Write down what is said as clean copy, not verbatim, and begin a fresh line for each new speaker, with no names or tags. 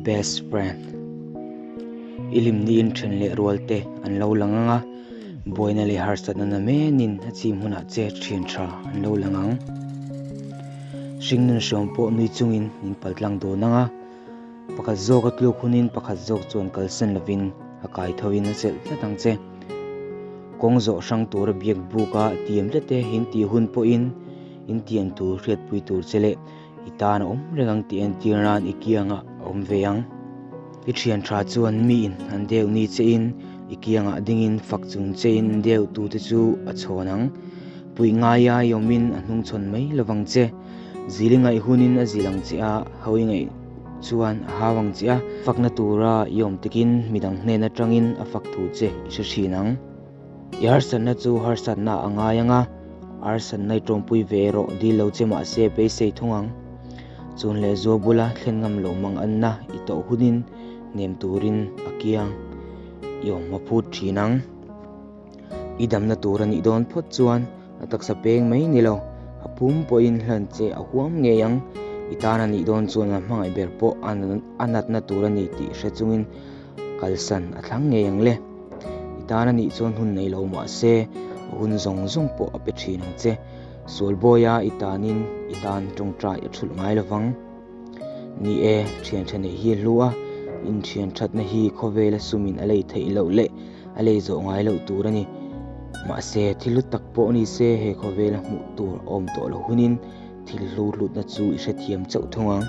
Best friend. I hlimni in then leh rual te an lo lang ang a, buaina leh harsatna namenin a chi hmunah che thian tha an lo lang ang. Hringnun hriam pawh nui chungin in paltlang dawn ang a, pakhat zawk a tluk hunin pakhat zawk chuan kalsan lovin a kai tho in a chelh tlat ang che. Kawng zawh hrang tura biak buk a tiam tlat e in tih hun pawhin in tiam tur hriatpui tur che leh i tan a awm reng ang tih entir nan i kiangah a awm ve ang. I thian tha chuan miin an deuh ni che in i kiangah dingin fak chung che in deuh tute chu a chhawn ang. Puih ngaia i awmin a hnungchhawn mai lovang che. Zil i ngaih hunin a zil ang che a, ho i ngaih chuan a hau ang che a. Fakna tura i awm takin midang hnen atangin a fak thu che i hre thin ang. I harsatna chu harsatna a ngai ang a, harsatna i tawmpui ve erawh dil lo che mahse beisei thung ang. Chun leh zual bula thlen ngam loh mang anna i tawh hunin hnem turin a kiang i awm a phut thin ang. I damna tur a nih dawn phawt chuan a taksa peng mai ni lo, a pum pawhin hlan che a huam ngei ang. I tan a nih dawn chuan a hmangaih ber pawh a natna tur a ni tih hre chungin kalsan a thlang ngei ang le. I tan a nih chuan hun nei lo mah se a hun zawng zawng pawh a pe thin ang che. Sualbawia i tanin i tan tawngtai a thulh ngai lo vang. Ni e, thian tha neih hi a hlu a, inthian thatna hi khawvela sumin a lei theih loh leh a lei zawh ngai loh tur a ni. Mahse, thil hlu tak pawh ni se he khawvela hmuh tur a awm tawh lo hunin thil hlu hlutna chu i hrethiam chauh thung ang.